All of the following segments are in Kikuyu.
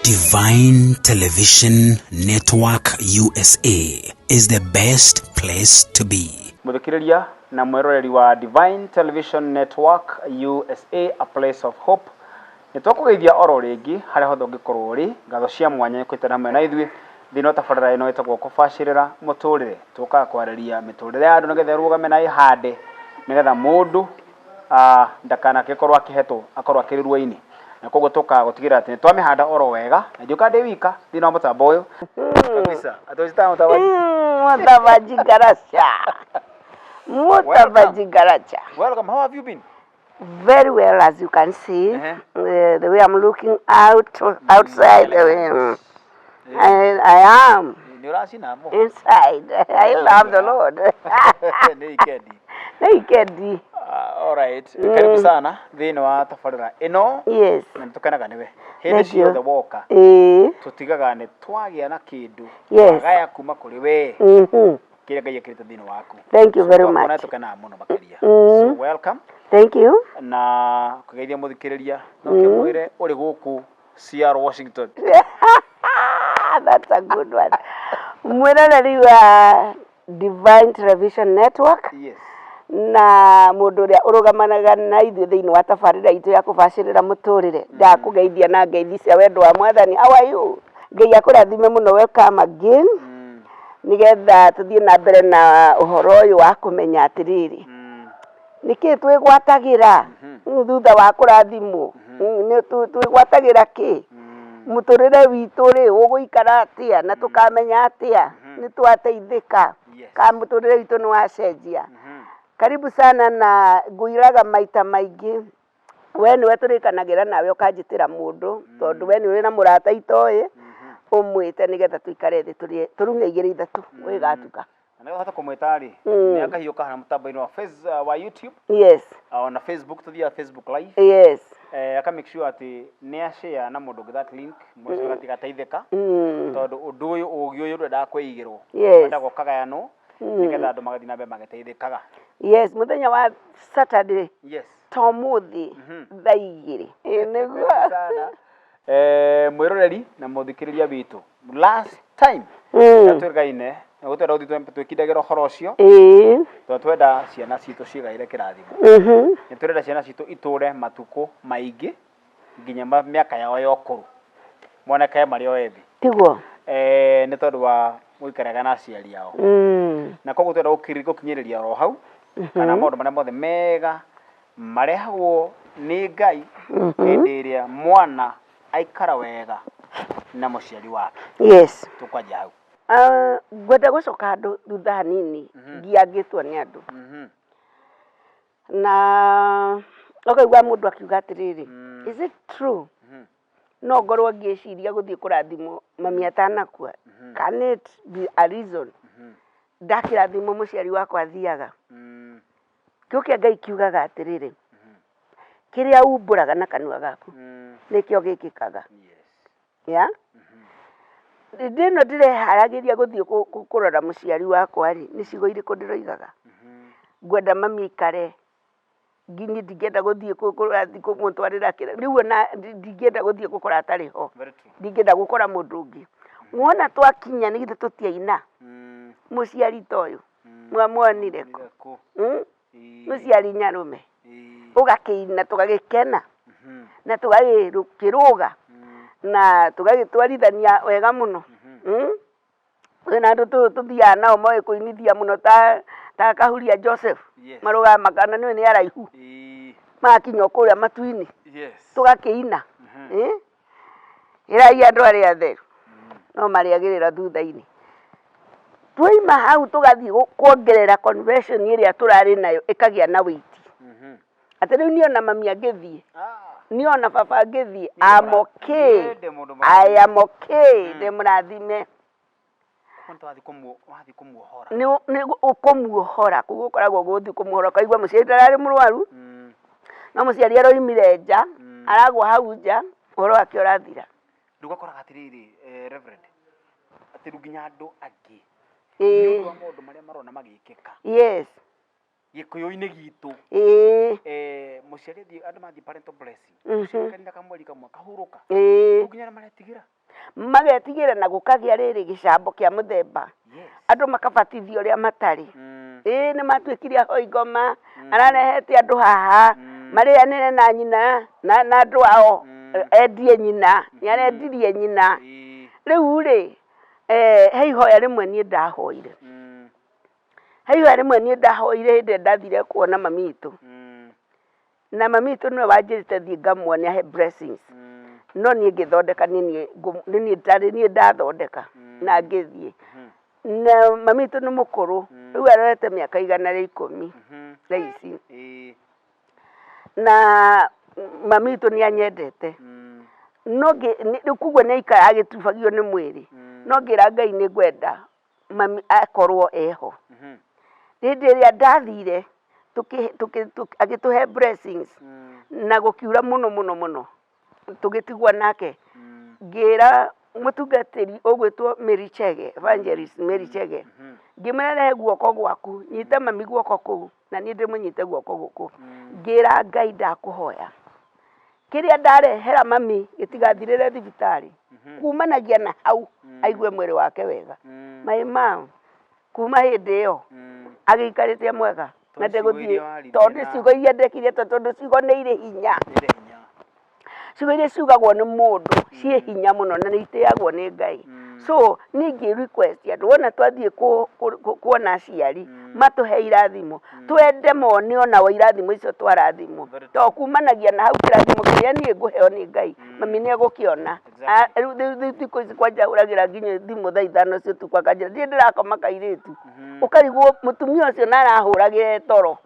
Divine Television Network USA is the best place to be. Mũthikĩrĩria na mwĩroreri wa Divine Television Network USA, a place of hope, nĩ twakũgeithia oro rĩngĩ harĩa hothe ũngĩkorwo ũrĩ. Ngatho cia mwanya nĩ kũnyitanĩra hamwe na ithuĩ thĩinĩ wa tabarĩra ĩno ĩtagwo kũbacĩrĩra mũtũrĩre. Tũkaga kwarĩria mĩtũrĩre ya andũ nĩgetha ĩrũgame na ĩhande, nĩgetha mũndũ ndakanagĩkorwo akĩhetwo akorwo akĩrĩ ruo-inĩ. Na koguo tũkaga gũtigĩrĩra atĩ nĩ twamĩhanda oro wega, na ndiũkaga ndĩ wika thĩinĩ wa mũtambo ũyũ kabisa. Atũcitaga mũtambo. Mutavaji Garacha. Mutavaji Garacha. Welcome. How have you been? Very well, as you can see. The way I'm looking out outside, the way I am Nĩ ũracina mo. inside. I love the Lord. Nĩ wikendi. Nĩ wikendi. All right. Karibu sana thĩinĩ wa tabarĩra ĩno. Na nĩ tũkenaga nĩwe. Hĩndĩ Thank you. ciothe woka tũtigaga nĩ twagĩa na kĩndũ twagaya kuma kũrĩ we kĩrĩa Ngai ekĩrĩte thĩinĩ waku. Thank you So very twakuona much. tũkenaga mũno makĩria. So welcome. Thank you. Na kũgeithia mũthikĩrĩria no kĩmwĩre ũrĩ gũkũ Seattle, Washington. That's a good one. Mwĩroreri wa Divine Television Network na mũndũ ũrĩa ũrũgamanaga na ithuĩ thĩinĩ wa tabarĩra itũ ya kũbacĩrĩra mũtũrĩre, ndakũgeithia na ngeithi cia wendo wa Mwathani. How are you? Ngai akũrathime mũno. Welcome again. Nĩgetha tũthiĩ na mbere na ũhoro ũyũ wa kũmenya atĩrĩrĩ, nĩkĩ twĩgwatagĩra thutha wa kũrathimwo? Nĩ twĩgwatagĩra kĩ? Mũtũrĩre witũ rĩ, ũgũikara atĩa na tũkamenya atĩa nĩ twateithĩka kana mũtũrĩre witũ nĩ wacenjia? Karibu sana, na ngwĩraga maita maingĩ, we nĩwe tũrĩkanagĩra nawe ũkanjĩtĩra mũndũ, tondũ we nĩ ũrĩ na mũrata itoĩ, ũmwĩte nĩgetha tũikare thĩ tũrĩe tũrung'e igĩrĩ ithatũ gũgĩgatuka. Na nĩgetha ũhote kũmwĩta rĩ, nĩ akahiũka harĩa mũtambo-inĩ wa face, wa YouTube ona Facebook, tũthiaga Facebook Live. Aka make sure atĩ nĩ a share na mũndũ ũngĩ that link, mũndũ ũcio agatigateithĩka, tondũ ũndũ ũyũ, ũgĩ ũyũ ndwendaga kwĩigĩrwo, wendaga ũkagayanwo nĩgetha andũ magathiĩ na mbere magĩteithĩkaga. Yes, mũthenya wa Saturday ta ũmũthĩ thaa 2. Ĩ nĩguo. Karibu sana. Mwĩroreri na mũthikĩrĩria witũ, last time twĩgaine na gũtwenda gũthiĩ twĩkindagĩra ũhoro ũcio, tondũ twenda ciana citũ ciĩgaĩre kĩrathimo. Nĩ tũrenda ciana citũ itũre matukũ maingĩ nginya mĩaka yao ya ũkũrũ, monekae marĩ o ethĩ. Tiguo. Nĩ tondũ wa gũikaraga na aciari ao. Na koguo twenda gũkinyĩrĩria oro hau kana maũndũ marĩa mothe mega marehagwo nĩ Ngai hĩndĩ ĩrĩa mwana aikara wega na mũciari wake. Tũkwanjia hau. Ngwenda gũcoka handũ thutha hanini ngiangĩtwo nĩ andũ. Na ũkaigua mũndũ akiuga atĩrĩrĩ, is it true no ngorwo ngĩciria gũthiĩ kũrathimwo mami atanakua? Can it be a reason ndakĩrathimwo mũciari wakwa athiaga? Kĩo kĩa Ngai kiugaga atĩrĩrĩ, kĩrĩa umbũraga na kanua gaku nĩkĩo gĩkĩkaga. Ya hĩndĩ ĩno ndĩreharagĩria gũthiĩ kũrora mũciari wakwa rĩ, nĩ ciugo irĩkũ ndĩroigaga? Ngwenda mami aikare nginyi, ndingĩenda gũthiĩ kũmũtwarĩra kĩrĩa rĩu, ona ndingĩenda gũthiĩ gũkora atarĩ ho. Very true. Ndingĩenda gũkora mũndũ ũngĩ. Wona twakinya nĩ githĩ tũtiaina? Mũciari ta ũyũ mwamwonire kũ? Kũ? Mũciari nyarũme ũgakĩina, tũgagĩkena na tũgagĩkĩrũga na tũgagĩtwarithania wega mũno. Kwĩna andũ tũthiaga nao moĩ kũinithia mũno ta Kahuria Joseph. Marũgamaga na nĩũĩ nĩ araihu, magakinya o kũrĩa matu-inĩ, tũgakĩina. Ĩrai andũ arĩa atheru no marĩagĩrĩra thutha-inĩ. Twaima hau tũgathiĩ kuongerera confession ĩrĩa tũrarĩ nayo ĩkagĩa na weight. Atĩ rĩu niĩ ona mami angĩthiĩ, niĩ ona baba angĩthiĩ, I'm okay. I am okay, ndĩ mũrathime. Wathiĩ kũmuohora. Nĩ ũkũmuohora, kũu gũkoragwo gũthiĩ kũmuohora, ũkaigua mũciari ndararĩ mũrwaru, no mũciari aroimire nja, aragwa hau nja, ũhoro wake ũrathira. Rĩu ũgakoraga atĩrĩrĩ, Reverend, atĩ rĩu nginya andũ angĩ nĩ ũndũ wa maũndũ marĩa marona magĩkĩka gĩkũyũ-inĩ gitũ, mũciari athiĩ, andũ mathiĩ parental blessing, mũciari kanitha kamweri kamwe kahurũka, rĩu nginya nĩ maretigĩra. Magetigĩra na gũkagĩa rĩrĩ gĩcambo kĩa mũthemba. Andũ makabatithio ũrĩa matarĩ. Ĩĩ nĩ matuĩkire ahoi ngoma, ararehete andũ haha, marĩanĩre na nyina na na andũ ao, endie nyina, nĩ arendirie nyina. Rĩu rĩ, he ihoya rĩmwe niĩ ndahoire. He ihoya rĩmwe niĩ ndahoire hĩndĩ ĩrĩa ndathire kuona mami witũ. Na mami witũ nĩwe wanjĩrĩte thiĩ ngamuone ahe blessings. No niĩ ngĩthondeka nĩ niĩ nĩ niĩ ndarĩ niĩ ndathondeka na ngĩthiĩ. Na mami witũ nĩ mũkũrũ, rĩu arorete mĩaka 110 thaa ici. Na mami witũ nĩ anyendete. No rĩu koguo nĩ aikaraga agĩtubagio nĩ mwĩrĩ. No ngĩra Ngai nĩ ngwenda mami akorwo eho. Hĩndĩ ĩrĩa ndathire agĩtũhe blessings na gũkiura mũno mũno mũno, tũgĩtigwo nake. Ngĩra mũtungatĩri ũgwĩtwo Mary Chege, Evangelist Mary Chege, ngĩmwĩra rehe guoko gwaku, nyita mami guoko kũu na niĩ ndĩmũnyite guoko gũkũ. Ngĩra Ngai ndakũhoya, kĩrĩa ndarehera mami gĩtigathirĩre thibitarĩ, kumanagia na hau aigue mwĩrĩ wake wega. My mom kuma hĩndĩ ĩyo agĩikarĩte e mwega na Tondũ ciugo ndegũthiĩ iria waririe tondũ na- ciugo iria ndekire tondũ ciugo nĩ irĩ hinya. Irĩ hinya. Ciugo iria ciugagwo nĩ mũndũ ciĩ hinya mũno na nĩ itĩagwo nĩ Ngai. So niĩ ingĩ request andũ wona twathiĩ kuona aciari matũhe irathimo, twende mone onao irathimo icio twarathimwo. To kumanagia na hau kĩrathimo kĩrĩa niĩ ngũheo nĩ Ngai, mami nĩ egũkĩona. Rĩu rĩu thikũ ici kwanja ahũragĩra nginya thimũ thaa 5 cia ũtukũ akanjĩra ndirĩ ndĩrakoma kairĩtu. Ũkarigwo mũtumia ũcio na arahũragĩra e toro.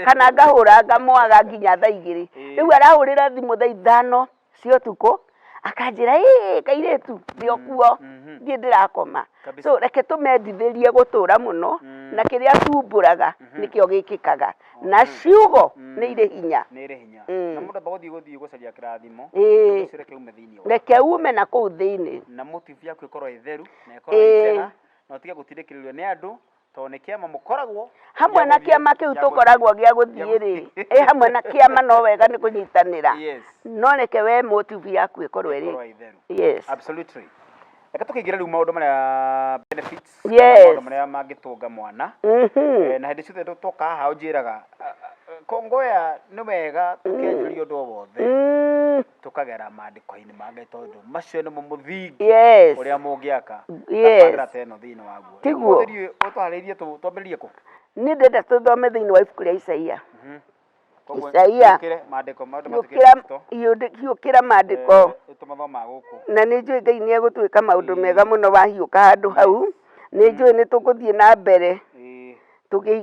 Kana ngahũra ngamwaga nginya thaa 2. Rĩu arahũrĩra thimũ thaa 5 cia ũtukũ akanjĩra ĩĩ kairĩtu ndĩ o kuo ndirĩ ndĩrakoma. So reke tũmendithĩrie gũtũra mũno na kĩrĩa tumbũraga nĩkĩo gĩkĩkaga. Na ciugo nĩ irĩ hinya. Nĩ irĩ hinya. Na mũndũ amba gũthiĩ gũthiĩ gũcaria kĩrathimo, Ĩĩ. ũndũ ũcio reke ume thĩinĩ waku. Reke ume na kũu thĩinĩ. Na motive yaku ĩkorwo ĩ theru na ĩkorwo ĩ njega na ũtige gũtindĩkĩrĩrio nĩ andũ tondũ nĩ kĩama mũkoragwo Hamwe na kĩama kĩu tũkoragwo gĩa gũthiĩ rĩ, ĩ hamwe na kĩama no wega nĩ kũnyitanĩra. Yes. No reke we motive yaku ĩkorwo ĩrĩ. Ĩkorwo ĩ theru. Yes. Absolutely. Reke tũkĩingĩre rĩu maũndũ marĩa benefits kana Yes. maũndũ marĩa mangĩtũnga mwana. Eh, na hĩndĩ ciothe twoka haha ũnjĩraga kongoya nĩ wega tũkĩanjĩrĩria ũndũ o wothe tũkagera maandĩko-inĩ ma Ngai tondũ macio nĩmo mũthingi Yes. ũrĩa mũngĩaka Yes. tabarĩra ta ĩno thĩinĩ waguo. Tiguo. Ũmũthĩ ndiũĩ ũtũharĩirie twambĩrĩrie kũ? Niĩ ndĩrenda tũthome thĩinĩ wa ibuku rĩa Isaia. Koguo Isaia. hiũkĩre maandĩko maũndũ Hiũkĩra matuĩkĩte hiũkĩra maandĩko. Tũmathomaga gũkũ. Na nĩ njũĩ Ngai nĩ egũtwĩka maũndũ mega mũno wahiũka handũ hau. Nĩ njũĩ nĩ tũgũthiĩ na mbere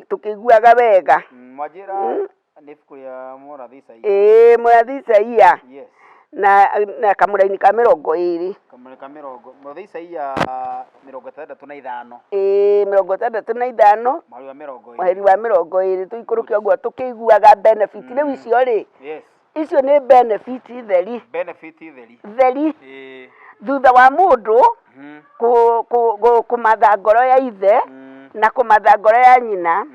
tũkĩiguaga wega. Mwanjĩra Nĩ ibuku rĩa Mũrathi Isaia. Ĩĩ Mũrathi Isaia. Yes. Na kamũraini ka 20. Kamũraini ka mĩrongo, Mũrathi Isaia 65. Ĩĩ 65. Mũhari wa 20. Mũhari wa 20 tũikũrũke ũguo tũkĩiguaga benefit. Rĩu icio rĩ, Yes. icio nĩ benefit theri. Benefit theri. Theri. Ĩĩ. Thutha wa mũndũ kũmatha ngoro ya ithe na kũmatha ngoro ya nyina,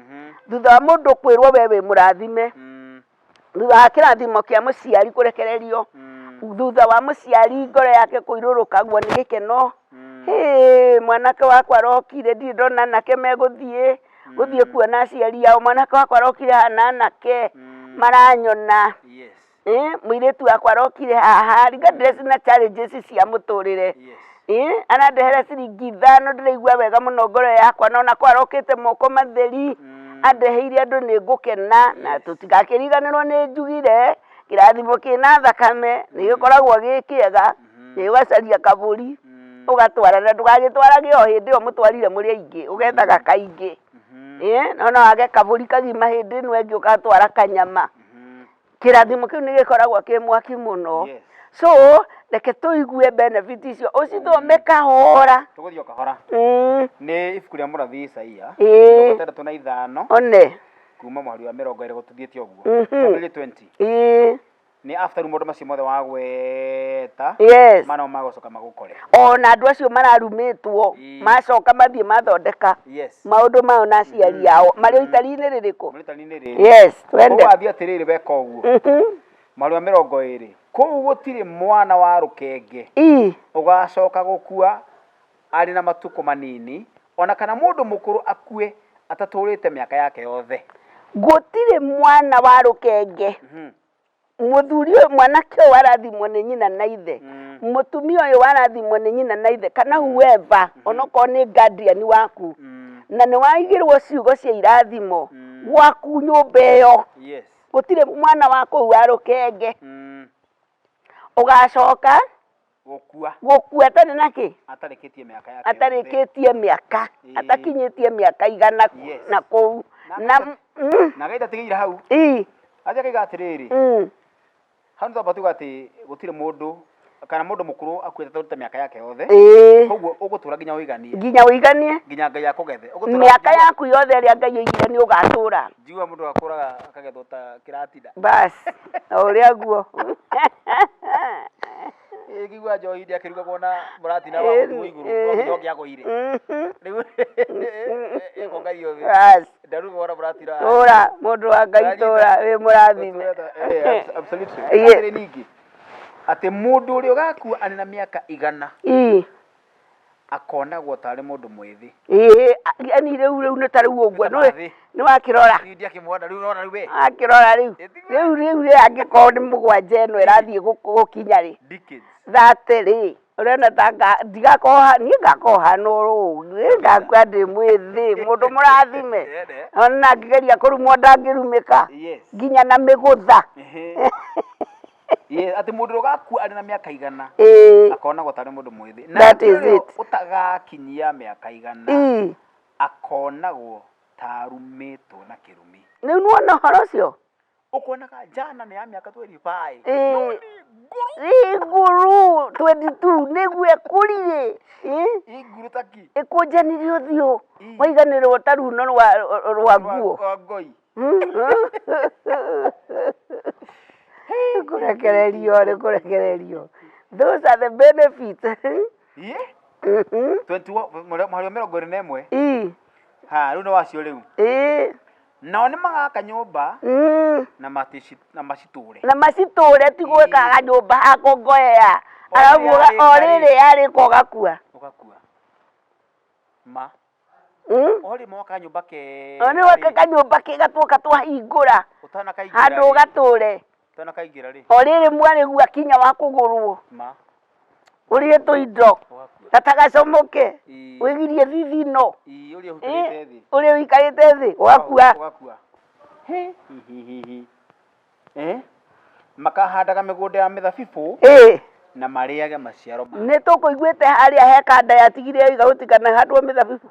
thutha wa mũndũ kwĩrwo we wĩ mũrathime, thutha wa kĩrathimo kĩa mũciari kũrekererio, thutha wa mũciari ngoro yake kũirũrũkagwo nĩ gĩkeno, hĩ mwanake wakwa arokire ndirĩ ndona anake megũthiĩ, gũthiĩ kuona aciari ao, mwanake wakwa arokire haha na anake maranyona. Eh, mũirĩtu wakwa arokire haha regardless na challenges cia mũtũrĩre. Eh, arandehera ciringi 5 ndĩraigua wega mũno ngoro yakwa no onako arokĩte moko matheri andeheire andũ nĩ ngũkena na tũtigakĩriganĩrwo nĩ njugire kĩrathimo kĩna thakame nĩ gĩkoragwo gĩ kĩega nĩ ũgacaria kabũri ũgatwara na ndũgagĩtwarage o hĩndĩ ĩyo mũtwarire mũrĩ aingĩ ũgethaga kaingĩ. Eh, no no wage kabũri kagima hĩndĩ ĩno ĩngĩ ũgatwara kanyama. Kĩrathimo kĩu nĩ gĩkoragwo kĩ mwaki mũno. Yes. So reke tũigue benefit icio ũcithome kahora. Tũgũthiĩ o kahora. Nĩ ibuku rĩa mũrathi Isaia 65 One. kuma mũhari wa 20 gũthiĩte ũguo. Twambĩrĩrie 20. Nĩ after rĩu maũndũ macio mothe wagweta Yes. mana magũcoka magũkore. Ona andũ acio mararumĩtwo macoka mathiĩ mathondeka maũndũ mao na aciari ao marĩ o itari-inĩ rĩrĩkũ? Marĩ itari-inĩ rĩrĩ. Yes, twende. Koguo wathiĩ atĩrĩrĩ weka ũguo. Mũhari wa 20. Kũu gũtirĩ mwana wa rũkenge ũgaacoka gũkua arĩ na matukũ manini, o na kana mũndũ mũkũrũ akue atatũũrĩte mĩaka yake yothe. Gũtirĩ mwana wa rũkenge. Mũthuri ũyũ, mwanake ũyũ warathimwo nĩ nyina na ithe, mũtumia ũyũ warathimwo nĩ nyina na ithe, kana whoever, onokorwo nĩ guardian waku, na nĩ waigĩrwo ciugo cia irathimo gwaku nyũmba ĩyo, gũtirĩ mwana wa kũu wa rũkenge ũgacoka Gũkua. Gũkua atarĩ na kĩ? Atarĩkĩtie mĩaka yake yothe. Atarĩkĩtie mĩaka. Atakinyĩtie mĩaka igana na kũu. Na Na Ngai ndatigĩire hau. Athiĩ akaiga atĩrĩrĩ. Hau nĩ twamba tuga atĩ gũtirĩ mũndũ kana mũndũ mũkũrũ akuĩte atarutĩte mĩaka yake yothe. Koguo ũgũtũra nginya ũiganie. Nginya ũiganie. Nginya Ngai akũgethe. Ũgũtũra Mĩaka yaku yothe ĩrĩa Ngai oigire nĩ ũgatũra. Njiguaga mũndũ akũraga akagethwo ta kĩratina. Bas, o ũrĩa guo. Ĩ ngĩigua njohi ndĩakĩrugagwo na mũratina wa gũtuo igũrũ no nginya ũngĩagũire. Rĩu ĩkonganio thĩ. Bas. Ndarugagwo na mũratina. Tũra, mũndũ wa Ngai tũra, wĩ mũrathime. Absolutely. Atĩrĩ ningĩ, atĩ mũndũ ũrĩa ũgakua arĩ na mĩaka igana akonagwo tarĩ mũndũ mwĩthĩ. Ĩĩ, yani rĩu rĩu nĩ ta rĩu ũguo Nĩ ta mathĩ. nĩ wakĩrora. Niĩ ndiakĩmuona rĩu ũrona rĩu we. Wakĩrora rĩu. Rĩu rĩu rĩ angĩkorwo nĩ mũgwanja ĩno ĩrathiĩ gũkinya rĩ. Decades. Thate rĩ, ũrona ta ndigakorwo niĩ ngakorwo hana oro ũũ, niĩ ngakua ndĩ mwĩthĩ, mũndũ mũrathime. Ene. Ona angĩgeria kũrumwo ndangĩrumĩka. Yes. Nginya na mĩgũtha. Ehe. Yes, atĩ mũndũ ũrĩa ũgakua arĩ na mĩaka igana akonagwo tarĩ mũndũ mwĩthĩ. That Nake is ũrĩa it. ũtagakinyia mĩaka igana akonagwo ta arumĩtwo na kĩrumi. Rĩu nĩwona ũhoro ũcio? Ũkonaga njana nĩ ya mĩaka 25. Ĩĩ. No nĩ ngũrũ. Ĩ ngũrũ 22 nĩguo ĩkũrire. Ĩ? Ĩ ngũrũ ta kĩ? Ĩkũnjanire ũthiũ waiganĩrwo ta runo rwa rwa nguo. Rwa ngoi. Kũrekererio nĩ kũrekererio. Those are the benefits. Ĩ? 21 mũhari wa 21. Ĩ. Ha, rĩu nĩ wacio rĩu. Ĩ. Nao nĩ magaka nyũmba na na macitũre. Na macitũre ti gwĩka kanyũmba hako ngoea. O Arabu rĩrĩ o yarĩka rĩrĩ rĩ. yarĩka ũgakua. Ũgakua. Ma. O rĩmwe waka kanyũmba kega. O nĩ waka kanyũmba kega twoka twahingũra. Ũtanakaingĩra Handũ rĩ. ũgatũre. Ũtanakaingĩra rĩ. O rĩrĩ mwarĩguo akinya wa kũgũrwo. Ma. Ũrĩe tũindo. Ũgakua. Ta tagacomoke. Ĩĩ. Wĩgirie thithino. Ĩĩ ũrĩa ũhutarĩte thĩ. Ũrĩa ũikarĩte thĩ ũgakua. Ũgakua. Hi hi hi hi. Eh? Makahandaga mĩgũnda ya mĩthabibũ na marĩage maciaro ma. Nĩ tũkũiguĩte harĩa he kanda yatigire yoiga gũtikanahandwo mĩthabibũ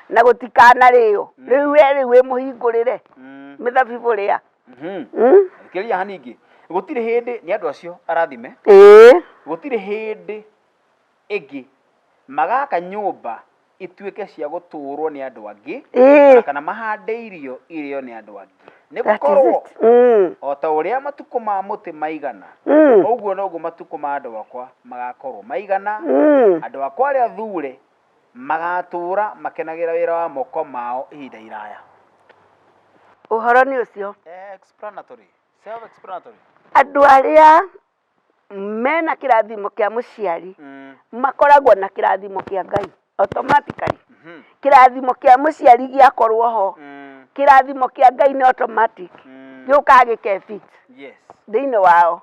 na gũtikanarĩo. Rĩu we rĩu wĩ mũhingũrĩre mĩthabibũ rĩa. Thikĩrĩria haha ningĩ. Gũtirĩ hĩndĩ nĩ andũ acio arathime. Gũtirĩ hĩndĩ ĩngĩ magaka nyũmba ituĩke cia gũtũũrwo nĩ andũ angĩ, Ĩĩ. ona kana mahande irio irĩo nĩ andũ angĩ. Nĩ That is gũkorwo it. O ta ũrĩa matukũ ma mũtĩ maigana, ũguo noguo matukũ ma andũ akwa magakorwo maigana, andũ akwa arĩa athuure magatũũra makenagĩra wĩra wa moko mao ihinda iraya. Ũhoro nĩ ũcio. Explanatory. Self-explanatory. Andũ arĩa mena kĩrathimo kĩa mũciari makoragwo na kĩrathimo kĩa Ngai automatically. Kĩrathimo kĩa mũciari gĩakorwo ho, kĩrathimo kĩa Ngai nĩ automatic, gĩũkaga gĩkefit thĩinĩ wao.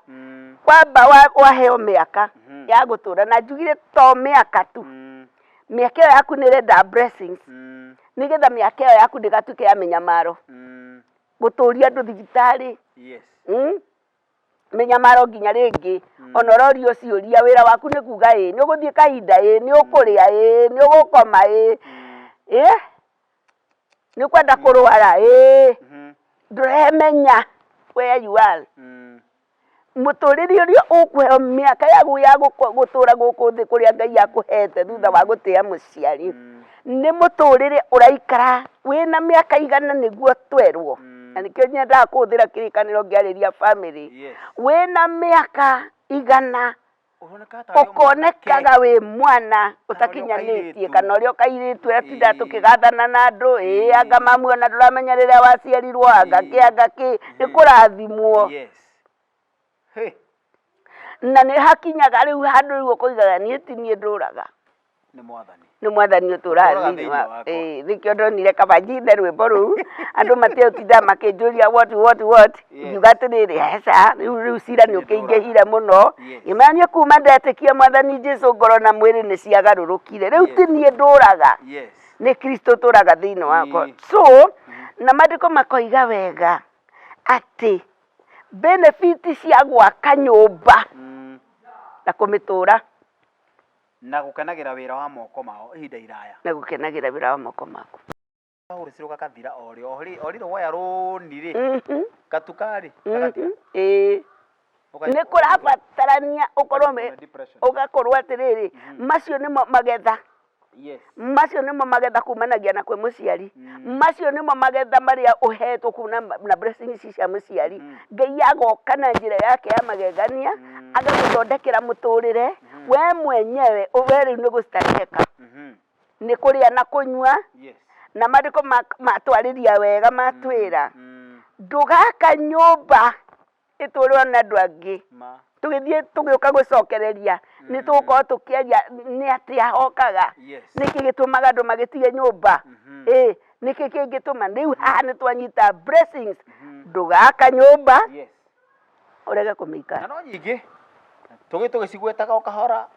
Kwamba waheo mĩaka ya gũtũra, na njugire to mĩaka tu, mĩaka ĩyo yaku nĩ ĩrenda blessings, nĩgetha mĩaka ĩyo yaku ndĩgatuĩke ya mĩnyamaro, gũtũria andũ thibitarĩ. Mĩnyamaro nginya rĩngĩ ona ũrorio ciũria wĩra waku nĩ kuga ĩ nĩ ũgũthiĩ kahinda ĩ nĩ ũkũrĩa ĩ nĩ ũgũkoma ĩ ĩ nĩ ũkwenda kũrwara ĩ ndũremenya where you are. Mũtũrĩre ũrĩa ũkũheo mĩaka yaku ya gũtũra gũkũ thĩ kũrĩa Ngai akũhete thutha wa gũtĩa mũciari nĩ mũtũrĩre ũraikara wĩna mĩaka igana nĩguo twerwo. Na nĩkĩo nyendaga kũhũthĩra kĩrĩkanĩro ngĩarĩria family. Wĩna mĩaka igana ũkonekaga wĩ mwana ũtakinyanĩtie kana ũrĩ o kairĩtu ũrĩa tũtindaga tũkĩgathana na andũ, ĩĩ anga mamu ona ndũramenya rĩrĩa waciarirwo, anga kĩ anga kĩ, nĩ kũrathimwo. Yes. Hey. Na nĩ hakinyaga rĩu handũ rĩu ũkoigaga niĩ ti niĩ ndũraga. Nĩ Mwathani. Nĩ Mwathani ũtũraga Ũtũũraga thĩinĩ thĩinĩ wa wakwa. Ĩĩ, nĩkĩo ndonire kaba njithe rwĩmbo rũu andũ matigũtinda makĩnjũria what what what. Ngiuga atĩrĩrĩ, aca, rĩu rĩu cira nĩ ũkĩingĩhire mũno. Ngĩmera niĩ kuma ndetĩkia Mwathani Jesu ngoro na mwĩrĩ nĩ ciagarũrũkire. Rĩu ti niĩ ndũraga. Nĩ Kristo ũtũraga thĩinĩ wakwa. So, na maandĩko makoiga wega atĩ benefit cia gwaka nyũmba na kũmĩtũra. Na gũkenagĩra wĩra wa moko mao ihinda iraya. Na gũkenagĩra wĩra wa moko maku. Kahũrũcirwo gakathira o rĩo, o rĩrĩ woya rũni rĩ, gatuka rĩ, gagathira. Ĩĩ. Nĩ kũrabatarania ũkorwo ũgakorwo atĩrĩrĩ, macio nĩmo magetha. Macio nĩmo magetha kumanagia na kwĩ mũciari. Macio nĩmo magetha marĩa ũhetwo kuma na blessing ici cia mũciari. Ngai agoka na njĩra yake ya magegania, agagũthondekera mũtũrĩre, we mwenyewe we rĩu nĩ gũstareheka. Nĩ kũrĩa na kũnyua, na maandĩko matwarĩria wega matwĩra, ndũgaka nyũmba ĩtũrwo nĩ andũ angĩ. Tũgĩthiĩ tũgĩũka gũcokereria nĩ tũgũkorwo tũkĩaria nĩ atĩa hokaga, nĩkĩ gĩtũmaga andũ magĩtige nyũmba, ĩ nĩkĩ kĩngĩtũma. Rĩu haha nĩ twanyita blessings, ndũgaka nyũmba ũrege kũmĩikara. Na no nyingĩ tũgĩ tũgĩcigwetaga o kahora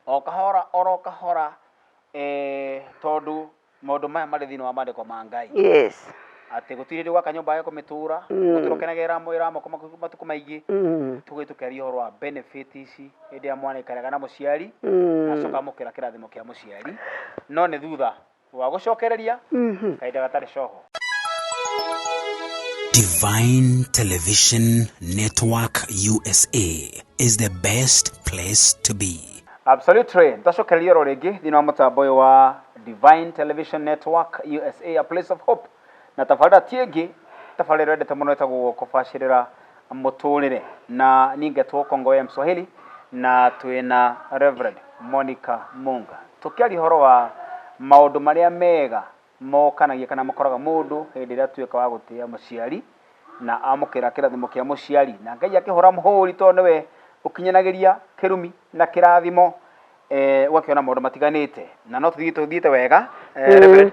o kahora oro kahora, tondũ maũndũ maya marĩ thĩinĩ wa maandĩko ma Ngai. Atĩ gũtirĩ hĩndĩ gwaka nyũmba ya kũmĩtũra, gũtirĩ ũkenagĩrĩra wĩra wa moko maku matukũ maingĩ. Tũgĩ tũkĩaria ũhoro wa benefit ici hĩndĩ ĩrĩa mwana aikaraga na mũciari, acoka amũkĩra kĩrathimo kĩa mũciari. No nĩ thutha wa gũcokereria kahinda gatarĩ coho. Divine Television Network USA is the best place to be. Absolutely. Twacokereria oro rĩngĩ thĩinĩ wa mũtambo ũyũ wa Divine Television Network USA, a place of hope. Na tabarĩra ti ĩngĩ, tabarĩra ĩrĩa wendete mũno ĩtagwo kũbacĩrĩra mũtũrĩre. Na niĩ ngetwo Kongoya Mswahili na twĩna Reverend Monica Munga. Tũkĩaria ũhoro wa maũndũ marĩa mega mokanagia kana makoraga mũndũ hĩndĩ ĩrĩa atuĩka wa gũtĩa mũciari na amũkĩra kĩrathimo kĩa mũciari na Ngai akĩhũra mũhũri tondũ nĩwe ũkinyanagĩria kĩrumi na kĩrathimo eh, ũgakĩona maũndũ matiganĩte na no tũthiĩ tũthiĩte wega eh, Reverend.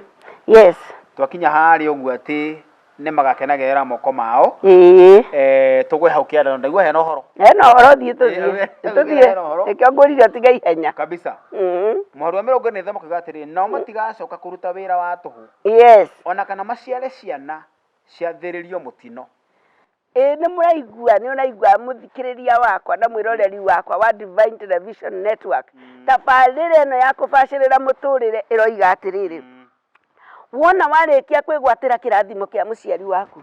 Twakinya harĩa ũguo atĩ nĩ magakenagĩrĩra moko mao. Eh, tũgwe hau kĩanda ndaigua hena ũhoro. Hena ũhoro thiĩ tũthiĩ. Tũthiĩ. Hena ũhoro. Nĩkĩo ngũrire ũtige ihenya. Kabisa. Mũhari wa 45 makiuga atĩrĩ, nao matigacoka kũruta wĩra wa tũhũ. Ona kana maciare ciana ciathĩrĩrio mũtino. Ĩĩ nĩ mũraigua, nĩ ũraigua mũthikĩrĩria wakwa na mwĩroreri wakwa wa Divine Television Network. Tabarĩra ĩno ya kũbacĩrĩra mũtũrĩre ĩroiga atĩrĩrĩ, wona warĩkia kwĩgwatĩra kĩrathimo kĩa mũciari waku,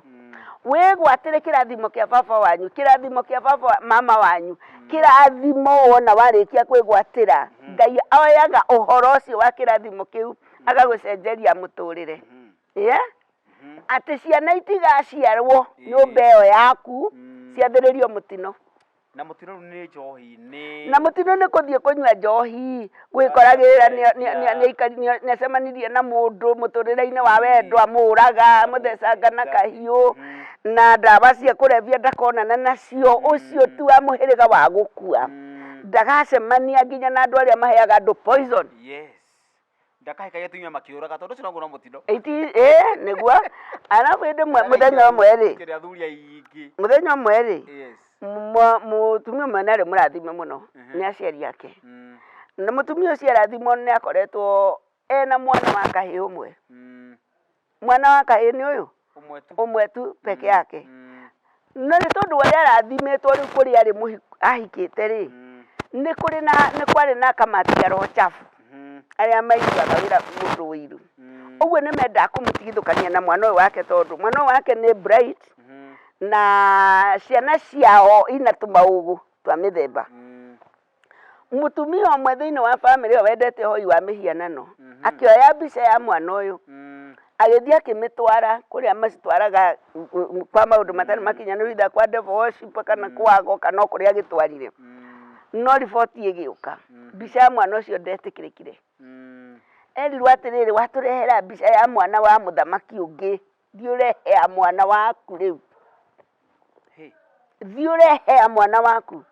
wĩgwatĩre kĩrathimo kĩa baba wanyu, kĩrathimo kĩa baba mama wanyu, kĩrathimo wona warĩkia kwĩgwatĩra, Ngai oyaga ũhoro ũcio wa kĩrathimo kĩu agagũcenjeria mũtũrĩre. Yeah? Atĩ ciana itigaciarwo nyũmba ĩyo yaku ciathĩrĩrio mũtino. Na mũtino rĩu nĩ njohi nĩ Na mũtino nĩ kũthiĩ kũnyua njohi, gwĩkoragĩrĩra nĩacemanirie na mũndũ mũtũrĩre-inĩ wa wendo amũraga, amũthecanga na kahiũ, na ndawa cia kũrebia ndakonana nacio, ũcio ti wa mũhĩrĩga wa gũkua. Ndagacemania nginya na andũ arĩa maheaga andũ poison. Yes. Ndakahikagia atumia makĩũraga tondũ ũcio noguo no mũtino. Iti, ĩ nĩguo. Arabu hĩndĩ ĩmwe mũthenya ũmwe rĩ, Kĩrĩa athuri aingĩ. Mũthenya ũmwe rĩ, mũtumia ũmwe nĩ arĩ mũrathime mũno nĩ aciari ake. Na mũtumia ũcio arathimwo nĩ akoretwo ena mwana wa kahĩĩ ũmwe. Mwana wa kahĩĩ nĩ ũyũ? Ũmwe tu. Ũmwe tu peke yake. No nĩ tondũ wa ũrĩa arathimĩtwo rĩu kũrĩa arĩ mũhiku ahikĩte rĩ, nĩ kũrĩ na nĩ kwarĩ na kamati ya roho chafu arĩa maiguaga wĩra mũndũ ũiru. Ũguo nĩ mendaga kũmũtigithũkania na mwana ũyũ wake tondũ mwana ũyũ wake nĩ bright na ciana ciao ina tũmaũgũ twa mĩthemba. Mũtumia ũmwe thĩinĩ wa bamĩrĩ ĩyo wendete ũhoi wa mĩhianano, akĩoya mbica ya mwana ũyũ, agĩthiĩ akĩmĩtwara kũrĩa macitwaraga kwa maũndũ matarĩ makinyanĩru either kwa devil worship kana kwa ago kana o kũrĩa agĩtwarire. No riboti ĩgĩũka, mbica ya mwana ũcio ndetĩkĩrĩkire. Erirwo atĩrĩrĩ, watũrehera mbica ya mwana wa mũthamaki ũngĩ, thiĩ ũrehe ya mwana waku rĩu. Thiĩ ũrehe ya mwana waku.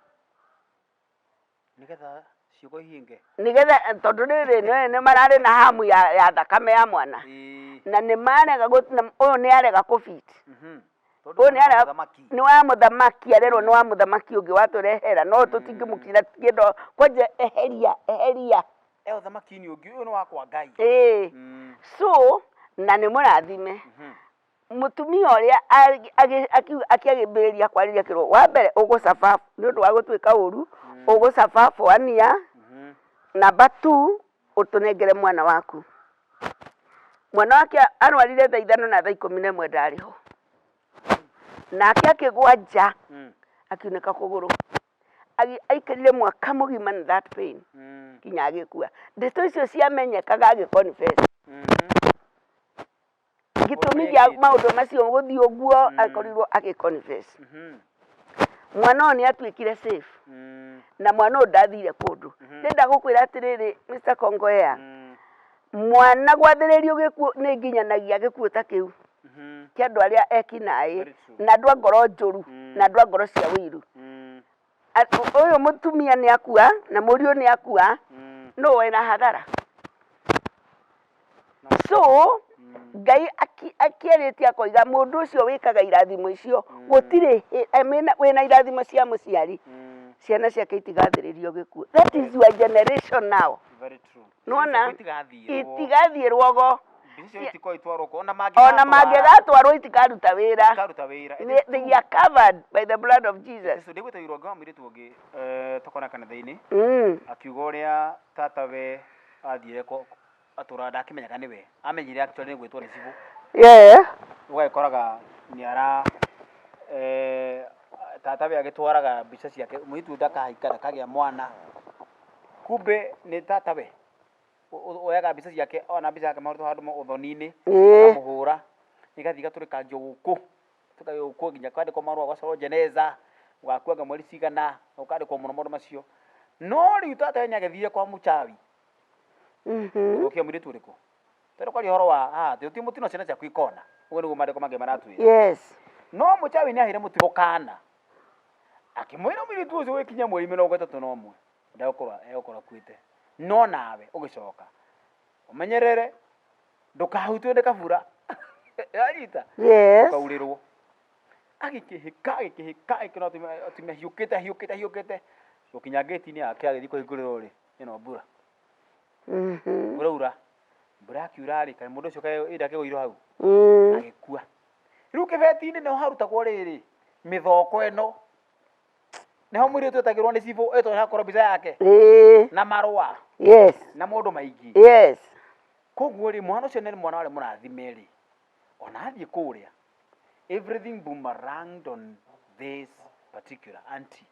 Nĩgetha ciugo ihinge. Nĩgetha tondũ rĩrĩ nĩ mararĩ na hamu ya thakame ya mwana. Na nĩ marega, ũyũ nĩ arega kũ fit. Tondũ Ũyũ nĩ nĩ wa arega mũthamaki. Nĩ wa mũthamaki, arerwo nĩ wa mũthamaki ũngĩ watũrehera, no tũtingĩmũkinyĩra, tũtingĩenda kwanja eheria, eheria. E ũthamaki-inĩ ũngĩ, ũyũ nĩ wa kwa Ngai. Ĩĩ. So, na nĩ mũrathime. Mũtumia ũrĩa akĩambĩrĩria kwarĩria akĩrwo, wa mbere ũgũ suffer nĩ ũndũ wa gũtuĩka ũru, ũgũ suffer for one year, number two ũtũnengere mwana waku. Mwana wake arwarire thaa 5 na thaa 11 ndarĩ ho. Nake akĩgwa nja, akiunĩka kũgũrũ. Aikarire mwaka mũgima na that pain nginya agĩkua. Ndeto icio ciamenyekaga agĩ confess. Gĩtũmi gĩa maũndũ macio gũthiĩ ũguo akorirwo agĩ confess. Mwana ũyũ nĩ atuĩkire safe na mwana ũyũ ndathire kũndũ. Ndĩrenda gũkwĩra atĩrĩrĩ Mr. Kongowea, mwana gwathĩrĩrio gĩkuũ nĩ nginyanagia gĩkuũ ta kĩu kĩa andũ arĩa ekinaĩ na andũ a ngoro njũru na andũ a ngoro cia ũiru. Ũyũ mũtumia nĩ akua na mũriũ nĩ akua, nũ wĩna hathara? So Ngai akĩarĩtie akoiga mũndũ ũcio wĩkaga irathimo icio gũtirĩ wĩna irathimo cia mũciari, ciana ciake itigathĩrĩrio gĩkuũ. That is your generation now. Very true. Nĩwona? Itigathiĩ Itigathiĩ rwogo. Mbica icio itikorwo itwarwo kũ ona Ona mangĩgatwarwo itikaruta wĩra. Itikaruta wĩra. They are covered by the blood of Jesus. Ndĩgwĩta ũngĩ wa mũirĩtu ũngĩ tũkona kanitha-inĩ akiuga ũrĩa tatawe athire atũraga ndakĩmenyaga nĩwe amenyire actually nĩ gwĩtwo nĩ cibũ. Ũgagĩkoraga nĩ ara tatawe agĩtwaraga mbica ciake mũirĩtu ndakahika ndakagĩa mwana, kumbe nĩ tatawe oyaga mbica ciake ona mbica yake mahũrĩtwo handũ ũthoni-inĩ akamũhũra ĩgathiĩ ĩgatũrĩkangio gũkũ ĩgatũrĩkangio gũkũ nginya kwandĩkwo marũa ũgacorwo jeneza ũgakua anga mweri cigana ũkandĩkwo mũno maũndũ macio. No rĩu tatawe nĩ agĩthire kwa mũchawi gũthũkia mũirĩtu ũrĩkũ? Tũrĩ kwaria ũhoro wa haha atĩ ti mũtino ciana ciaku ikona ũguo nĩguo maandĩko mangĩ maratwĩra. No mũchawi nĩ aheire mũtino mũkana akĩmwĩra mũirĩtu ũcio gũgĩkinya mweri 31 ndegũkorwo egũkorwo akuĩte no nawe ũgĩcoka ũmenyerere ndũkahutio nĩ kabura yanyita ũkaurĩrwo. Agĩkĩhĩka agĩkĩhĩka agĩkĩona atumia hiũkĩte hiũkĩte hiũkĩte gũkinya ngĩti-inĩ yake agĩthiĩ kũhingũrĩrwo rĩ ĩno mbura. Mbura ura mbura yakiura rĩ kaĩ mũndũ ũcio kaĩ ĩndĩ akĩgũirwo hau agĩkua. Rĩu kĩbeti-inĩ nĩho harutagwo rĩrĩ mĩthoko ĩno nĩho mũirĩtu etagĩrwo nĩ cibũ etwo hakorwo mbica yake na marũa na maũndũ maingĩ. Koguo rĩ mwana ũcio nĩ mwana warĩ mũrathime rĩ ona athiĩ kũrĩa everything boomeranged on this particular auntie.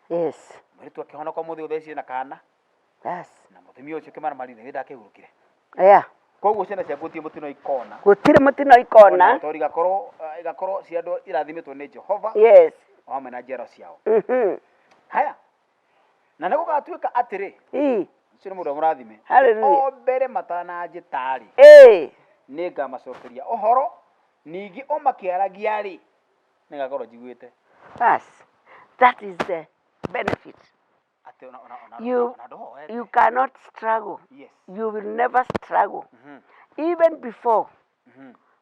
Mũirĩtu akĩhonoka ũmũthĩ ũthecire na kana na mũtumia ũcio kĩmaramari nĩ ndakĩhurũkire. Koguo ciana ciaku gũtirĩ mũtino ikona. Gũtirĩ mũtino ikona. Tondũ igakorwo igakorwo cia andũ irathimĩtwo nĩ Jehova o hamwe na njiaro ciao. Haya, na nĩ gũgatuĩka atĩrĩ, ũcio nĩ mũndũ mũrathime, Hallelujah. o mbere matananjĩta-rĩ, nĩ ngamacokeria ũhoro, ningĩ o makĩaragia-rĩ, nĩ ngakorwo njiguĩte. Bas, that is the benefit. Atĩ ona ona ona You, ona ndũhoete. you cannot struggle. You will never struggle. Even before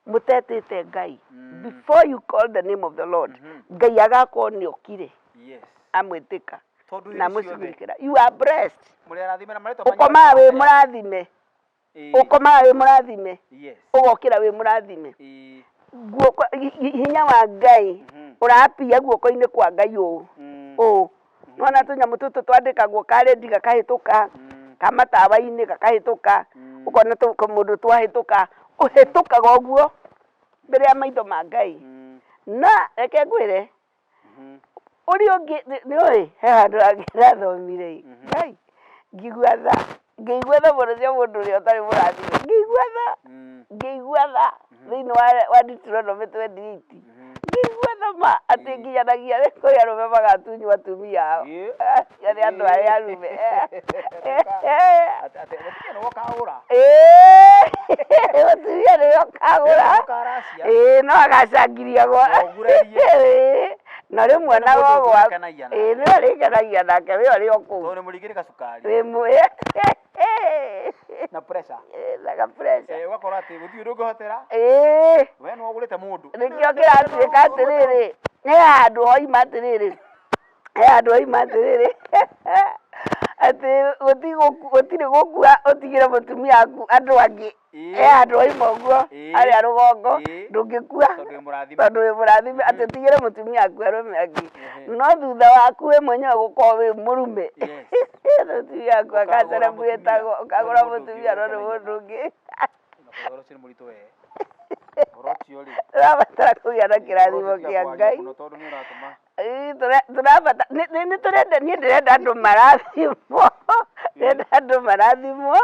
mũtetĩte Ngai, before you call the name of the Lord, Ngai agakorwo nĩ okire amwĩtĩka Tondũ na hĩndĩ ciothe amũcugurikĩra. You are blessed. mũrĩ arathime na marĩtwa manyu Ũkomaga wĩ mũrathime. Ũkomaga wĩ mũrathime. Ũgokĩra wĩ mũrathime. Guoko hinya wa Ngai ũrapia guoko-inĩ kwa Ngai ũũ ũũ. Nĩwona tũnyamũ tũtũ twandĩkagwo ka rendi gakahĩtũka, ka matawa-inĩ gakahĩtũka, ũkona mũndũ twahĩtũka, ũhĩtũkaga ũguo mbere ya maitho ma Ngai. Na reke ngwĩre, ũrĩa ũngĩ nĩ ũĩ he handũ hangĩ ndathomire ĩ, Ngai, ngĩigua tha, ngĩigua tha mũno cia mũndũ ũrĩa ũtarĩ mũrathime, ngĩigua tha, ngĩigua tha thĩinĩ wa Deuteronomy 28, ngĩigua tha ma atĩ nginyanagia kũrĩ arũme magatunywo atumia ao, acio nĩ andũ arĩa arume. Atĩ mũtumia nĩwe ũkagũra. Ĩĩ, mũtumia nĩwe ũkagũra. Ũkaracia. Ĩĩ, no agacangiria gwa. Na ũgurarie. Ĩĩ. Na rĩmwe Nĩ na mũndũ wogo ũngĩ ũrĩkenagia nake. Ĩĩ nĩwe ũrĩkenagia nake we ũrĩ o kũu. Tondũ nĩ mũringĩrĩ gacukari. Wĩ mũ Na pressure. Na ga pressure. Eh, ũgakora atĩ gũtirĩ ũndũ ũngĩhotera. Ĩĩ. We nĩ wagũrĩte mũndũ. Nĩkĩo kĩratuĩka atĩrĩrĩ, he handũ hoima atĩrĩrĩ, he handũ hoima atĩrĩrĩ, atĩ gũtirĩ gũkua ũtigĩre mũtumia waku andũ angĩ. He handũ hoima ũguo, harĩa rũgongo, ndũngĩkua Tondũ wĩ mũrathime. Tondũ wĩ mũrathime, atĩ ũtigĩre mũtumia waku arũme angĩ. No thutha waku we mwenyewe gũkorwo wĩ mũrume, mũtumia waku Ũkagũra aga celebrate-agwo, mũtumia, ũkagũra no nĩ mũndũ ũngĩ mũtumia no nĩ ũrĩkenagia mũndũ ũngĩ. Ũhoro ũcio nĩ mũritũ we. Ũhoro ũcio rĩ. Tũrabatara kũgĩa na kĩrathimo Ũhoro ũcio kĩa tiga kwaria Ngai. mũno tondũ nĩ ũratũma. Ĩĩ, tũrabata nĩ tũrenda, niĩ ndĩrenda andũ marathimwo, ndĩrenda andũ marathimwo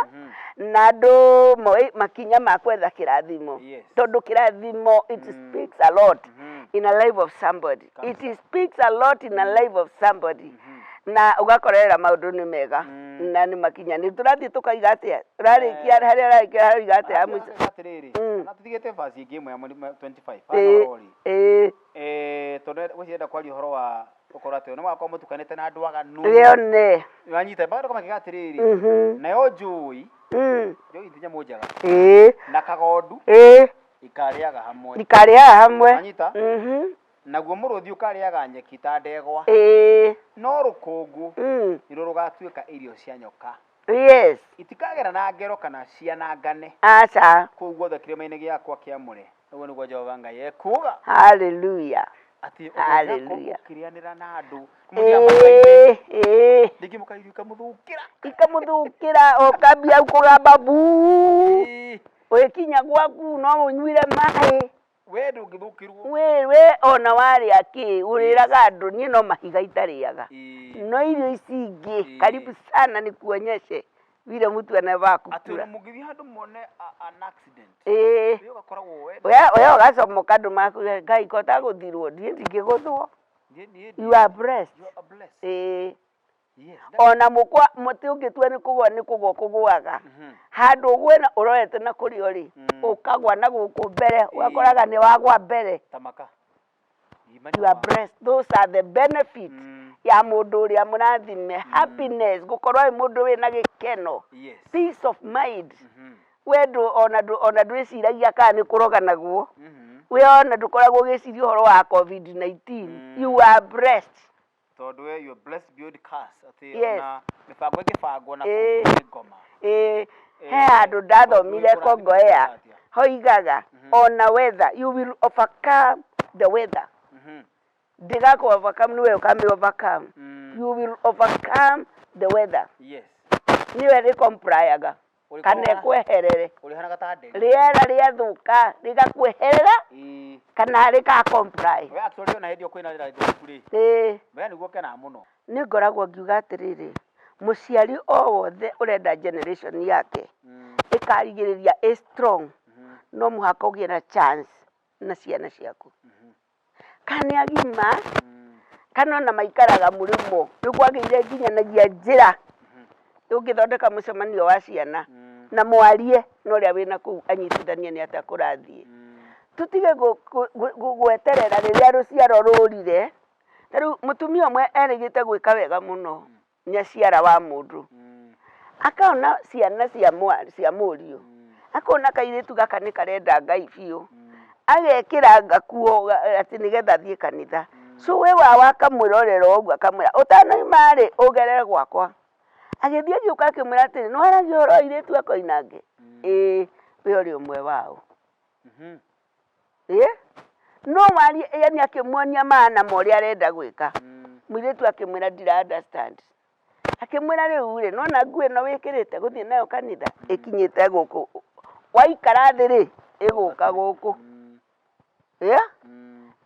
na andũ moe makinya ma gwetha kĩrathimo. Tondũ kĩrathimo it speaks a lot in a life of somebody. It speaks a lot in a life of somebody. Na ũgakorerera maũndũ nĩ mega na nĩ makinyanĩru. Tũrathiĩ tũkaiga atĩa? Ũrarĩkia harĩa ũrarĩkia harauga atĩa ya mũico? Atĩrĩrĩ, na tũtigĩte verse ĩngĩ ĩmwe ya 25. Haha ũhoro rĩ. Eh, tondũ gwĩciria kwaria ũhoro wa gũkorwo atĩ nĩ wakorwo mũtukanĩte na andũ aganu. Wĩone. Wanyita bado kama kiga atĩrĩrĩ. Nayo njũi, njũi ti nyamũ njega. Na kagondu ikarĩaga hamwe. Ikarĩaga hamwe. Wanyita? Naguo mũrũthi ũkarĩaga nyeki ta ndegwa. No rũkũngũ nĩruo rũgatuĩka irio cia nyoka. Itikagera na ngero kana cianangane. Aca. Kũu guothe kĩrĩma-inĩ gĩakwa kĩamũre. Ũguo nĩguo Jehova Ngai ekuuga. Hallelujah. Atĩ Hallelujah. ũkĩrĩanĩra na andũ. Mũthiaga mũkaine. Ĩĩ. Rĩngĩ mũkaigua ikamũthũkĩra. Ikamũthũkĩra ũkambia kũgamba bu. Ũgĩkinya gwaku no ũnyuire maĩ. We ndũngĩthũkĩrwo. We ona warĩa kĩ ũrĩraga andũ niĩ no mahiga itarĩaga. No irio ici ingĩ karibu sana nikuonyeshe vile mtu anavaa Atĩ kukula. ona mũngĩthiĩ handũ muone an accident. Ĩĩ. We ũgakoragwo we. We ũgacomoka andũ makuge Ngai ko ũtagũthirwo niĩ ndingĩgũthwo. You are blessed. You are blessed. Ĩĩ. Yes. Ona mũkwa mũtĩ ũngĩtua nĩ kũgwa nĩ kũgwa kũgwaga. Handũ ũgwe na ũrorete na kũrĩa ũrĩ, ũkagwa na gũkũ mbere, ũgakoraga nĩ wagwa mbere. Tamaka. You are blessed. Those are the benefits ya mũndũ ũrĩa mũrathime. Happiness, gũkorwo wĩ mũndũ wĩna gĩkeno. Peace of mind. We ndũ ona ndũ ona ndwĩciragia kana nĩ kũroganagwo. We ona ndũkoragwo ũgĩciria ũhoro wa COVID-19. You are blessed. Tondũ we you are blessed beyond curse. Atĩ ona mĩbango ĩngĩbangwo na Ĩĩ. kũu ngoma. Ĩĩ, he handũ ndathomire Kongowea hoigaga ona weather you will overcome the weather. Ndĩgakũ overcome nĩwe ũkamĩ overcome. You will overcome the weather. Nĩwe rĩ comply-aga kana ĩkweherere. Ũrĩhanaga ta nderi. Rĩera rĩathũka rĩgakweherera kana rĩka comply. We actually ona hĩndĩ ĩyo kwĩna rĩera rĩthũku rĩ. We nĩguo ũkenaga mũno. Nĩ ngoragwo ngiuga atĩrĩrĩ, mũciari o wothe ũrenda generation yake ĩkarigĩrĩria ĩ strong, no mũhaka ũgĩe na chance na ciana ciaku. Kana nĩ agima, kana ona maikaraga mũrĩmo, rĩu kwagĩrĩire nginyanagia njĩra ũngĩthondeka mũcemanio wa ciana na mwarie na ũrĩa wĩna kũu anyitithanie nĩ atĩa kũrathiĩ. Tũtige gweterera rĩrĩa rũciaro rũrire. Ta rĩu mũtumia ũmwe erĩgĩte gwĩka wega mũno, nyaciara wa mũndũ. Akona ciana cia cia mũriũ, akona kairĩtu gaka nĩ karenda Ngai biũ, agekĩra gakuo atĩ nĩgetha athiĩ kanitha. So we wao akamwĩrorera ũguo akamwĩra ũtanauma rĩ ũgerere gwakwa. Agĩthiĩ agĩũka akĩmwĩra atĩrĩ, nĩ waragia ũhoro wa airĩtu a Koinange? Ĩĩ, we ũrĩ ũmwe wao. Ĩĩ, no warie, yani akĩmuonia maana ma ũrĩa arenda gwĩka. Mũirĩtu akĩmwĩra ndira understand. Akĩmwĩra rĩu rĩ, nĩwona nguo ĩno wĩkĩrĩte gũthiĩ nayo kanitha ĩkinyĩte gũkũ, waikara thĩ rĩ, ĩgũka gũkũ. Ĩĩ,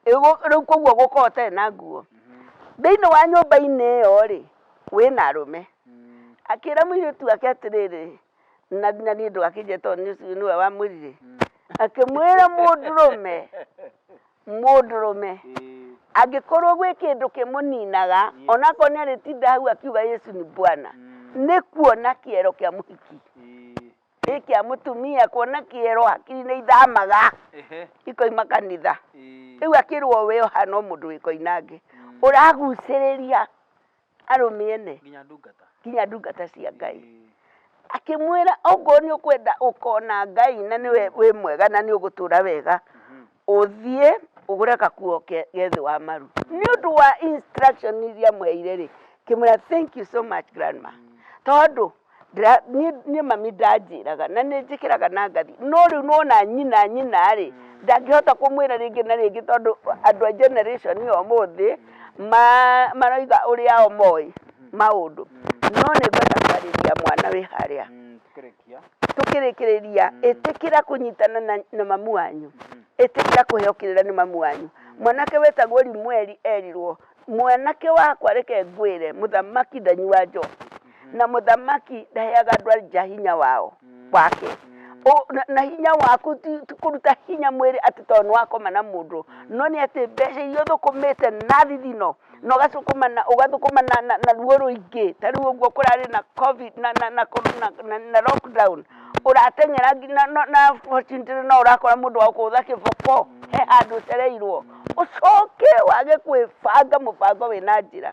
rĩu koguo ũgũkorwo ũtarĩ na nguo. Thĩinĩ wa nyũmba-inĩ ĩyo rĩ, wĩna arũme. Akĩra mũirĩtu wake atĩrĩrĩ, na niĩ ndũgakĩnjĩre tondũ nĩ ũcio nĩwe wamwĩrire. Akĩmwĩra mũndũrũme, mũndũrũme angĩkorwo gwĩ kĩndũ kĩmũninaga, onakorwo nĩ arĩtinda hau akiuga Yesu ni Bwana, nĩ kuona kĩero kĩa mũhiki. Ĩ kĩa mũtumia kuona kĩero hakiri nĩ ithamaga ikoima kanitha. Rĩu akĩrwo we ũhana o mũndũ wĩ Koinange. Ũragucĩrĩria arũme ene. Nginya ndungata. Nginya ndungata cia Ngai. Akĩmwĩra okorwo nĩ ũkwenda ũkona Ngai na nĩwe wĩ mwega na nĩ ũgũtũra wega, ũthiĩ ũgũre gakuo ke thĩ wa maru. Nĩ ũndũ wa instruction iria amũheire rĩ, ngĩmwĩra thank you so much grandma, tondũ niĩ mami ndanjĩraga na nĩ njĩkĩraga na ngathi, no rĩu nĩwona nyina nyina rĩ, ndangĩhota kũmwĩra rĩngĩ na rĩngĩ tondũ andũ a generation ya ũmũthĩ maroiga ũrĩa o moĩ maũndũ. No nĩ ngwenda kwarĩria mwana wĩ harĩa. Tũkĩrĩkĩrĩria, ĩtĩkĩra kũnyitana na mamu wanyu, ĩtĩkĩra kũheo kĩrĩra nĩ mamu wanyu. Mwanake wetagwo Rimweri erirwo, mwanake wakwa reke ngwĩre, mũthamaki ndanyua njohi, na mũthamaki ndaheaga andũ a nja hinya wao wake. Na hinya waku ti kũruta hinya mwĩrĩ atĩ tondũ nĩ wakoma na mũndũ, no nĩ atĩ mbeca iria ũthũkũmĩte na thithino, na ũgathũkũma na ũgathũkũma na, na, na ruo rũingĩ ta rĩu ũguo kũrarĩ na covid na, na, na, na, na, na lockdown ũrateng'era nginya no, na fortunately no ũrakora mũndũ wa gũkũgũtha kĩboko he handũ ũcereirwo ũcoke wage kwĩbanga mũbango wĩna njĩra.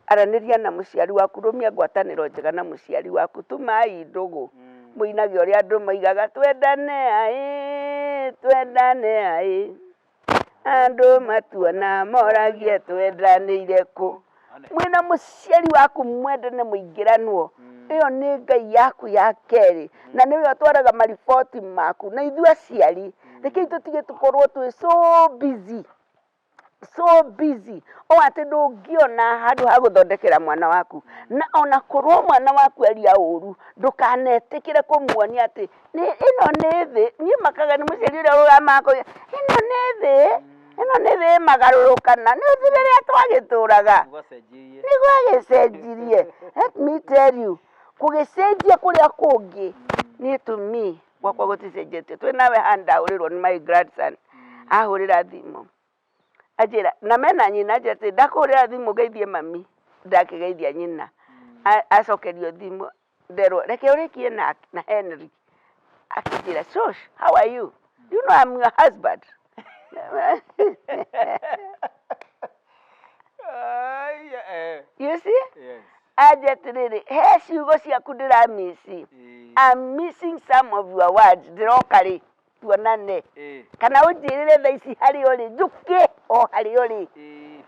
Aranĩria na mũciari waku, rũmia ngwatanĩro njega na mũciari waku, tumai ndũgũ, mũinage ũrĩa andũ moigaga twendane aĩ, twendane aĩ, andũ matuona moragie twendanĩire kũ. Mwĩna mũciari waku mwendane mũingĩranwo, ĩyo nĩ Ngai yaku ya kerĩ, na nĩwe ũtwaraga mariboti maku, na ithuĩ aciari, rekei tũtige tũkorwo twĩ so busy. so busy o atĩ ndũngĩona handũ ha gũthondekera mwana waku na ona korwo mwana waku aria ũru ndũkanetĩkĩre kũmuonia atĩ nĩ ĩno nĩ thĩ niĩ makaga nĩ mũciari ũrĩa ũramakoria ĩno nĩ thĩ ĩno nĩ thĩ ĩmagarũrũkana nĩ ũthi rĩrĩa twagĩtũraga nĩ gwagĩcenjirie let me tell you kũgĩcenjia kũrĩa kũngĩ niĩ to me gwakwa gũticenjetie twĩ nawe haha ndaũrĩrwo nĩ my grandson ahũrĩra thimũ anjĩra na mena nyina anjĩra atĩ ndakũhũrĩra thimũ ngeithie mami ndakĩgeithia nyina acokerio thimũ nderwo reke ũrĩkie na, na Henry akĩnjĩra shosh how are you you know I'm your husband you see Yes. anja atĩrĩrĩ he ciugo ciaku ndĩramici I'm missing some of your words ndĩroka rĩ tuonane kana ũnjĩrĩre thaa ici harĩa ũrĩ njũke o harĩa ũrĩ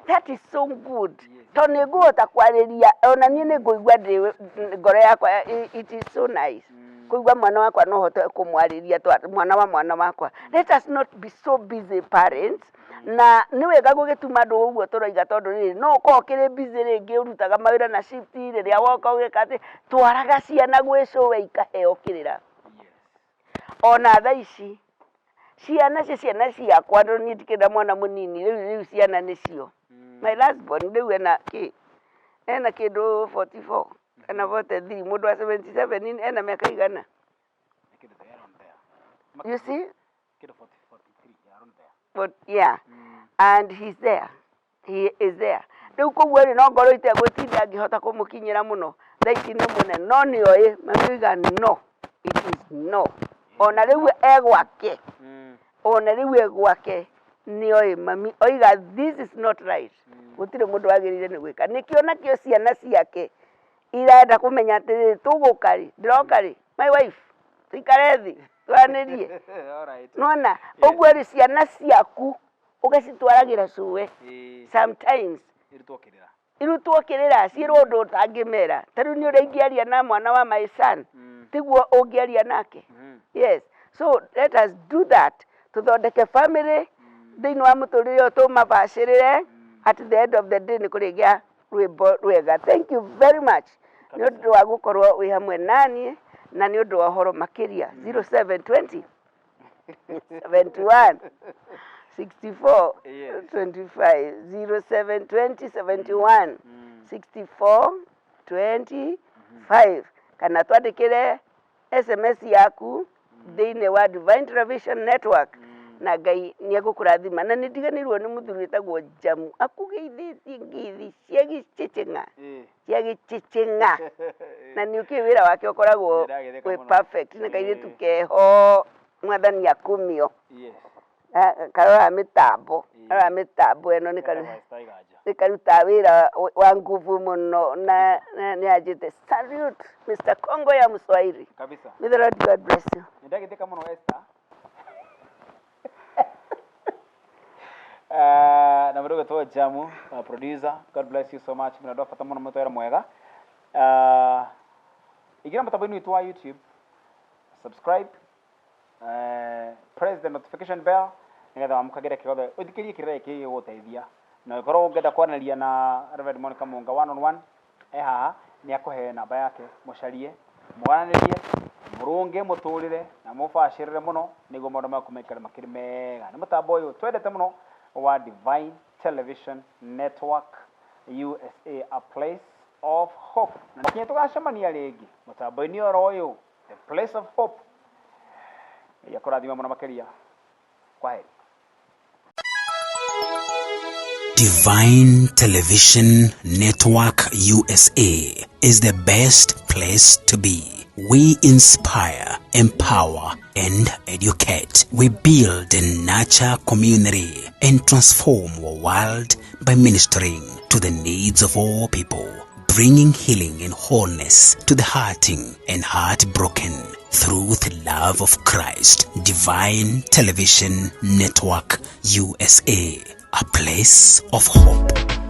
that is so good tondũ nĩ ngũhota kwarĩria ona niĩ nĩ ngũigua ndĩ ngoro yakwa it is so nice kũigua mwana wakwa no hote kũmwarĩria mwana wa mwana wakwa let us not be so busy parents na nĩ wega gũgĩtuma ndũgũ ũguo tũroiga tondũ rĩrĩ no ũkorwo ũkĩrĩ busy rĩngĩ ũrutaga mawĩra na shift rĩrĩa woka ũgeka atĩ twaraga ciana gwĩ cũwe ikaheo kĩrĩra ona thaa ici ciana cia ciana ciakwa tondũ niĩ ndikĩrĩ na mwana mũnini rĩu rĩu ciana nĩcio my last born rĩu ena kĩ ena kĩndũ 44 kana 43 mũndũ wa 77 ena mĩaka igana you see But yeah, and he's there. He is there. Rĩu koguo rĩ no ngorwo itegũtinda ngĩhota kũmũkinyĩra mũno thaa ici nĩ mũnene no nĩ oĩ mami oiga no it is no ona rĩu e gwake ona rĩu e gwake nĩ oĩ mami oiga this is not right gũtirĩ mũndũ wagĩrĩire nĩ gwĩka nĩkĩo nakĩo ciana ciake irenda kũmenya atĩrĩrĩ tũgũka rĩ ndĩroka rĩ my wife tũikare thĩ twaranĩrie nona ũguo rĩ ciana ciaku ũgacitwaragĩra cũwe sometimes irutwo kĩrĩra ciĩrwo ũndũ ũtangĩmera ta rĩu nĩ ũrĩa ingĩaria na mwana wa my son tiguo ũngĩaria nake yes so let us do that tũthondeke family thĩinĩ wa mũtũrĩre ũyũ tũmabacĩrĩre at the end of the day nĩ kũrĩgĩa rwĩmbo rwega thank you very much nĩ ũndũ wa gũkorwo wĩ hamwe naniĩ na nĩ ũndũ wa ũhoro makĩria 0720 71 64 25 0720 71 64 25 kana twandĩkĩre SMS yaku thĩinĩ wa Divine Television Network na Ngai nĩ egũkũrathima na nĩ ndiganĩirwo nĩ mũthuri wĩtagwo Njamu akũgeithĩtie ngeithi cia gĩcĩcĩng'a cia gĩcĩcĩng'a na nĩ ũkĩũĩ wĩra wake ũkoragwo Nĩndagĩtheka wĩ mũno. perfect na kairĩtu keho mwathani akumio Yes. Karoraga mĩtambo Ĩĩ. Arora mĩtambo ĩno nĩ karu nĩ karutaga wĩra wa nguvu mũno na nĩ anjĩte salute Mr. Kongo ya Mswahili. Kabisa. May the Lord God bless you. Nĩ ndagĩtĩka mũno Esther. Na mũndũ ũgwĩtwo Jamu, producer. God bless you so much. Mũno andũ a bata mũno mũtwĩra mwega. Ingĩra mũtambo-inĩ witũ wa YouTube, subscribe, press the notification bell nĩgetha wamũkagĩre kĩothe ũthikĩrie kĩrĩa gĩkĩ gĩgũgũteithia na ũngĩkorwo ũngĩenda kwaranĩria na Reverend Monica Munga one on one e haha nĩ akũhe namba yake mũcarie mwaranĩrie mũrũnge mũtũrĩre na mũbacĩrĩre mũno nĩguo maũndũ maku maikare makĩrĩ mega. Nĩ mũtambo ũyũ twendete mũno wa Divine Television Network USA, a place of hope. Na nginya tũgacemania rĩngĩ mũtambo-inĩ oro ũyũ, the place of hope. Ngai akũrathime mũno makĩria. Kwaheri. Divine Television Network USA is the best place to be. We inspire, empower, and educate. We build and nurture community and transform our world by ministering to the needs of all people, bringing healing and wholeness to the hurting and heartbroken through the love of Christ. Divine Television Network USA, a place of hope.